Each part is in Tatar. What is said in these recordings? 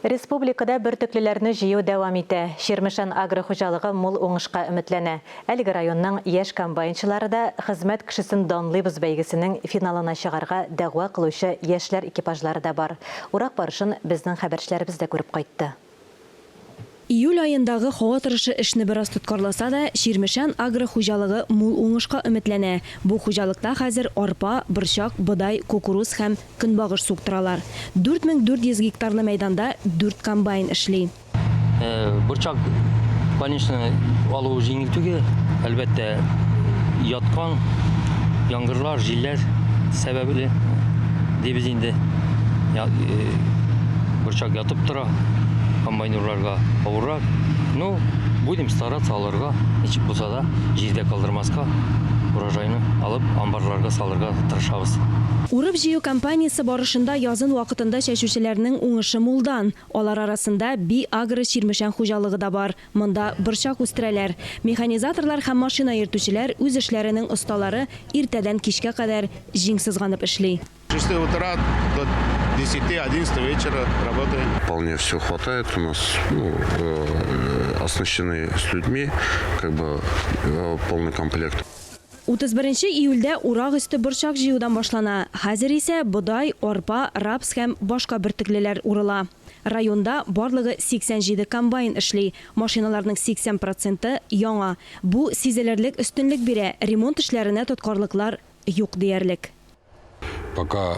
Республикада бөртеклеләрне җыю дәвам итә. Чирмешән агро хуҗалыгы мул уңышка өметләнә. Әлеге районның яшь комбайнчылары да Хезмәт кешесен данлыйбыз бәйгесенең финалына чыгарга дәгъва кылучы яшьләр экипажлары да бар. Урак барышын безнең хәбәрчеләребез дә күреп кайтты. Июль аендагы һава торышы эшне бераз тоткарласа да, Чирмешән агро хуҗалыгы мул уңышка өметләнә. Бу хуҗалыкта хәзер арпа, борчак, бодай, кукуруз һәм көнбагыш суктыралар. 4400 гектарлы мәйданда дүрт комбайн эшли. Борчак, конечно, алуы җиңел түгел. Әлбәттә, яткан яңгырлар, җилләр сәбәпле дибез инде. Борчак ятып тора, комбайнерларга авыррак. Ну, будем стараться алырга, ничек булса да, җирдә калдырмаска, урожайны алып, амбарларга салырга тырышабыз. Урып-җыю кампаниясе барышында язын вакытында чәчүчеләрнең уңышы мулдан. Алар арасында Би-Агро Чирмешән хуҗалыгы да бар. Монда борчак үстерәләр. Механизаторлар һәм машина йөртүчеләр, үз эшләренең осталары иртәдән кичкә кадәр җиң сызганып эшли. С 6 утра до 10-11 вечера работаем. Вполне все хватает у нас, ну, э, оснащены с людьми, как бы э, полный комплект. 31 июльдә урак өсте борчак җыюдан башлана. Хәзер исә бодай, арпа, рапс һәм башка бөртеклеләр урыла. Районда барлыгы 87 комбайн эшли. Машиналарның 80 проценты яңа. Бу сизелерлек өстенлек бирә, ремонт эшләренә тоткарлыклар юк диярлек. Пока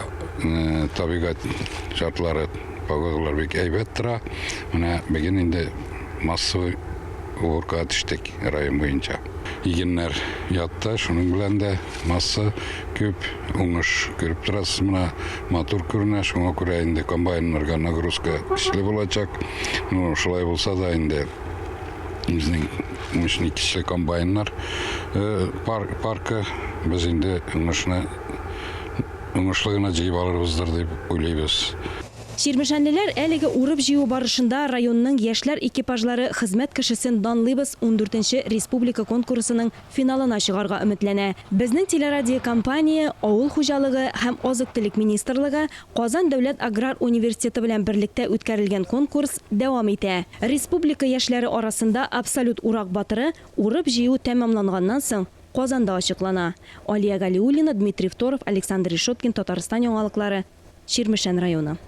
табигать шартлары, погодалар бик әйбәт тора. Менә бүген инде массовый уборкага төштек район буенча. Игеннәр ятты, шуның белән дә масса күп, уңыш күреп торасыз, менә матур күренә, шуңа күрә инде комбайннарга нагрузка көчле булачак. Ну, шулай булса да инде безнең мощный көчле комбайннар паркы без инде уңышны уңышлы гына җыеп алырбыздыр дип уйлыйбыз. Чирмешәнлеләр әлеге урып-җыю барышында районның яшьләр экипажлары Хезмәт кешесен данлыйбыз ундүртенче республика конкурсының финалына чыгарга өметләнә. Безнең телерадиокомпания, Авыл хуҗалыгы һәм азык-төлек министрлыгы, Казан дәүләт аграр университеты белән берлектә үткәрелгән конкурс дәвам итә. Республика яшьләре арасында абсолют урак батыры урып-җыю тәмамланганнан соң Казанда ачыклана. Алия Галиуллина, Дмитрий Второв, Александр Решеткин, Татарстан яңалыклары, Чирмешән районы.